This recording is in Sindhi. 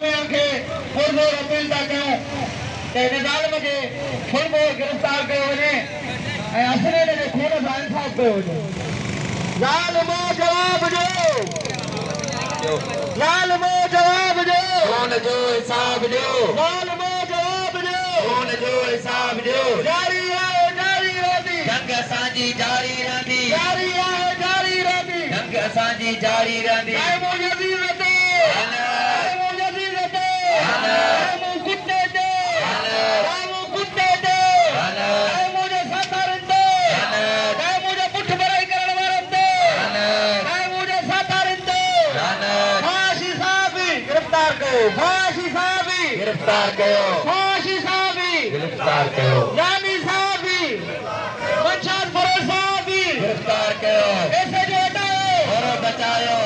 دنيا کي پرزور اپيل ٿا ڪيون ته هن ظالم کي فوري گرفتار ڪيو وڃي ۽ حسنين جي خون سان انصاف ڪيو وڃي. ظالمو جواب ڏيو، ظالمو جواب ڏيو، خون جو حساب ڏيو، ظالمو جواب ڏيو، خون جو حساب ڏيو. جاري آهي، جاري رهندي، جنگ اسان جي جاري رهندي، جاري آهي، جاري رهندي، جنگ اسان جي جاري رهندي. قائمو يزيد تي، قائمو يزيد تي، قائمو ڪتي تي، قائمو ڪتي تي، قائمو جي ساٿارين تي، قائمو جي پٺ ڀرائي ڪرڻ وارن تي، قائمو جي ساٿارين تي. فاشي صاحب گرفتار ڪيو، فاشي صاحب گرفتار ڪيو، فاشي صاحب گرفتار ڪيو، جاني صاحب، منشاد فروز صاحب گرفتار ڪيو، ايس ايچ او هٽايو، ٿورو بچايو،